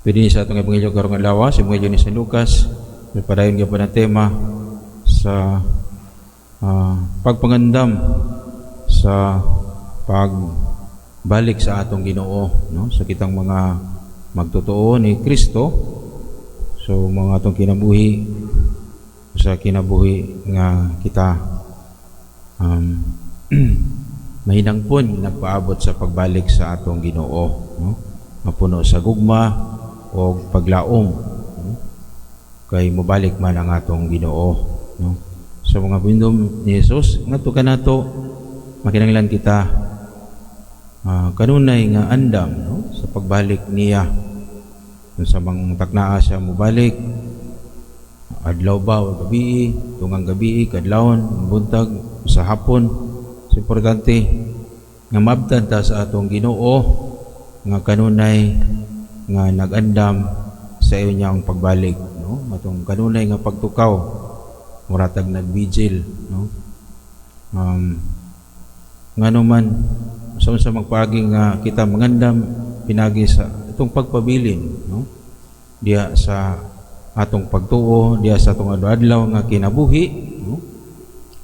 Pwede ni sa atong ebanghelyo karong adlaw, sa Ebanghelyo ni San Lucas, may padayon gyapon ang tema sa pagpangandam sa pagbalik sa atong Ginoo, no? Sa kitang mga magtotoo ni Kristo. So mga atong kinabuhi, sa kinabuhi nga kita mahinangpon nagpaabot sa pagbalik sa atong Ginoo, no? Mapuno sa gugma o paglaom, no? Kay mobalik man ang atong Ginoo, no? Sa mga bindom ni Jesus ngadto kanato, makinahanglan kita kanunay nga andam, no, sa pagbalik niya. Kung sa mga taknaa siya mobalik, adlaw ba o gabi, tungang gabi, kadlawon, buntag, sa hapon, so importante nga maabtan ta sa atong Ginoo nga kanunay nga nag-andam sa iyang pagbalik, no? Atong kanunay nga pagtukaw, muratag nagbigil, no? Ngano man sa unsa magpaagi nga kita mangandam pinagi sa itong pagpabilin, no, diya sa atong pagtuo, diya sa atong adlaw nga kinabuhi, no,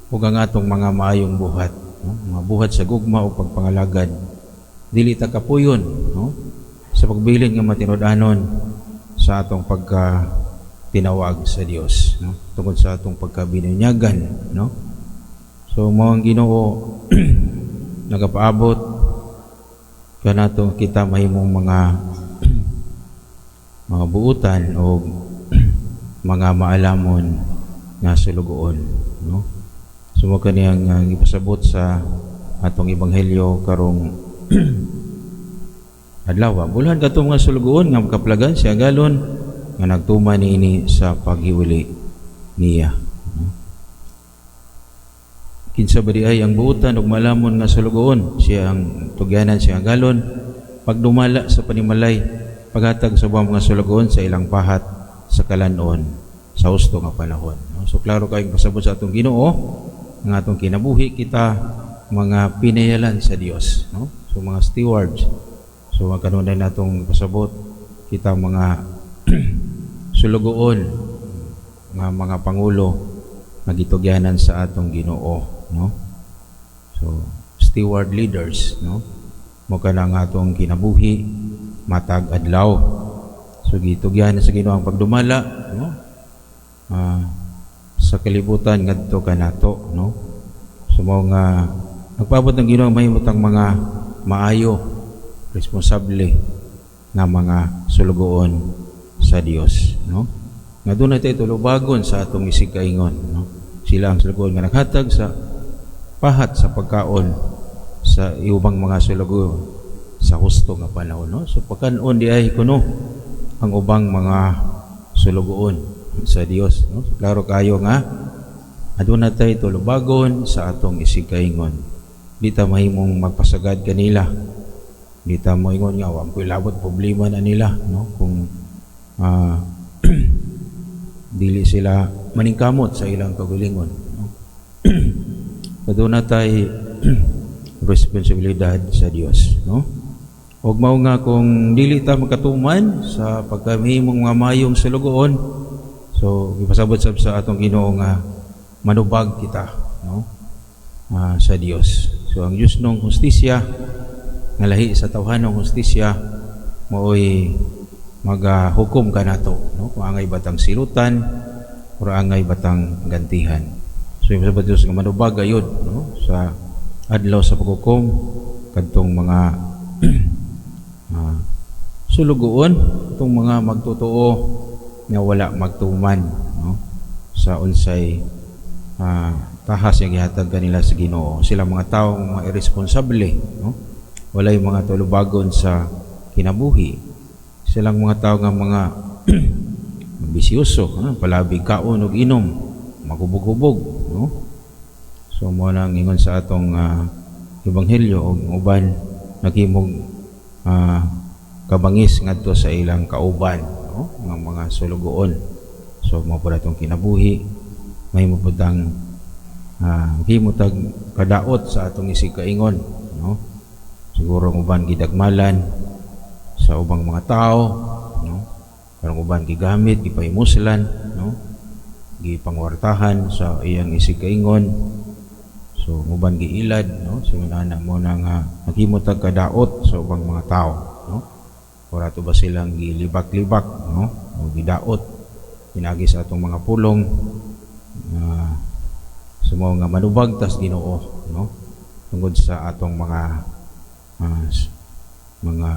ug ang atong mga maayong buhat, no, mga buhat sa gugma o pagpangalagad. Dili ta kapuyon, no, sa pagbilin nga matinud-anon sa atong pagka tinawag sa Dios, no, tungod sa atong pagkabinunyagan, no? So mao ang Ginoo nagapaabot kanato kita mahimong mga buutan o mga maalamon nga sulugoon, no? So mao kaniyang gipasabot sa atong ebanghelyo karong adlaw. Bulhan kadto mga sulugoon nga makaplagan sa agalon nga nagtuman niini sa paghiwili niya, no? Kinsa ba diay ang buutan ug malamon nga sulugoon? Siya ang tugyanan sa agalon pagdumala sa panimalay, paghatag sa ubang mga sulugoon sa ilang pahat sa kalanon sa husto nga panahon, no? So klaro kayong pasabot sa atong Ginoo nga atong kinabuhi, kita mga pinayalan sa Dios, no? So mga stewards. So kanunay natong pasabot, kita mga sulugoon nga mga pangulo nga gitugyanan sa atong Ginoo, no? So steward leaders, no? Mo kana nga atong kinabuhi matag adlaw. So gitugyanan sa Ginoo ang pagdumala, no, sa kalibutan ngadto kanato, no? So mao nga nagpaabot ng Ginoo mahimong mga maayo, responsable nga mga sulugoon sa Dios, no, nga dunay tayo tulubagon sa atong isigkaingon, no? Sila ang sulugoon nga naghatag sa pahat sa pagkaon sa ubang mga sulugoon sa husto nga panahon, no? So pagkaon di ay kuno ang ubang mga sulugoon sa Dios, no? So, klaro kayo nga aduna tay tulubagon sa atong isigkaingon. Di ta mahimong magpasagad kanila. Di ta moingon nga wa ko'y labot, problema na nila, no, kung dili sila maningkamot sa ilang kaugalingon, no? Aduna tay responsibilidad sa Dios, no? Ug mao nga kung dili ta makatuman sa pagkamahimong mga mayong sulugoon, so gipasabot sab sa atong Ginoo nga manubag kita, no, sa Dios. So ang Dios nung hustisya nga lahi sa tawhanong hustisya, maoy magahukom kanato, no, kung angay batang silutan or angay batang gantihan. So ipasabot Dios nga manubag gayud, no, sa adlaw sa paghukom kadtong mga sulugoon, itong mga magtotoo nga wala magtuman, no, sa unsay tahas nga gihatag kanila sa Ginoo. Sila mga tawo mga irresponsable, no? Walay mga tulubagon sa kinabuhi. Silang mga tao nga mga bisyoso, ha? Palabi kaon ug inom, maghubog-hubog, no? So mo nang ingon sa atong ebanghelyo, ug uban naghimog kabangis ngadto sa ilang kauban, no, nga mga sulugoon. So mao pud atong kinabuhi, mahimo pud ang himo tag kadaot sa atong isigkaingon, no? Siguro ang uban gidagmalan sa ubang mga tao, no? Parang uban gigamit, gipahimuslan, no? Gipangwartahan sa iyang isigkaingon. So uban giilad, no? So ana mo na nga naghimo tag kadaot sa ubang mga tao, no? Ora to ba silang gilibak-libak, no? O gidaot pinaagi sa atong mga pulong nga sa mga nga manubag tas Ginoo, no? Tungod sa atong mga mga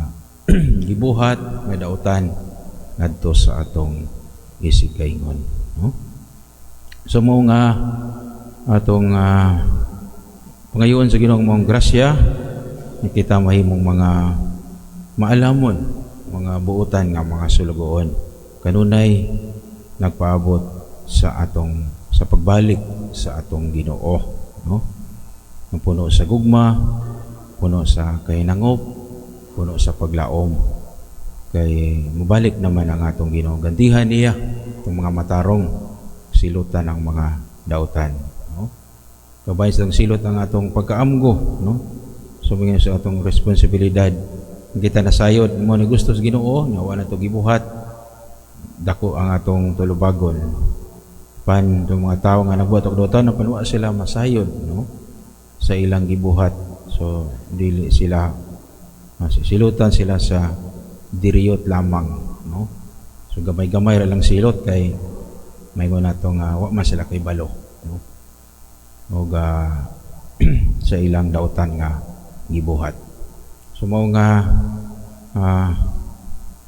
gibuhat nga dautan ngadto sa atong isigkaingon, no? So mao nga atong pangayoon sa Ginoo mong grasya nga kita mahimong mga maalamon, mga buutan nga mga sulugoon kanunay nagpaabot sa atong sa pagbalik sa atong Ginoo, no? Nga puno sa gugma, puno sa kahinangop, puno sa paglaom, kay mobalik naman ang atong Ginoo. Gantihan niya itong mga matarong, silutan ang mga dautan, no? Kabay sa silot ang atong pagkaamgo, no? So mga sa atong responsibilidad kita nasayod mo ni gusto sa Ginoo nga wa na to gibuhat, dako ang atong tulubagon. Pan itong mga tao nga nagbuhat og dautan, apan wa sila masayod, no, sa ilang gibuhat, so dili sila silutan sila sa diriyot lamang, no? So gamay-gamay ra lang silot kay maingon nato nga wa man sila kay balo, no, og sa ilang dautan nga gibuhat. So mao nga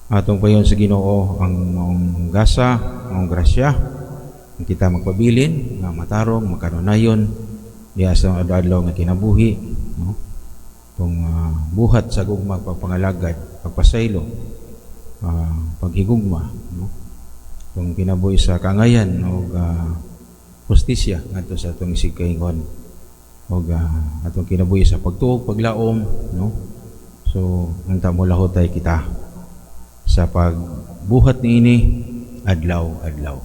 atong payon sa Ginoo ang maong gasa, maong grasya nga kita magpabilin nga matarong, makanunayon diha sa adlaw nga kinabuhi, no? Tong buhat sa gugma, pagpangalagad, pagpasaylo, paghigugma, no? Tong kinabuhi sa kangayan og hustisya ngadto sa atong isigkaingon og atong kinabuhi sa pagtuo, paglaom, no? So unta mo lahotay kita sa pagbuhat niini adlaw adlaw.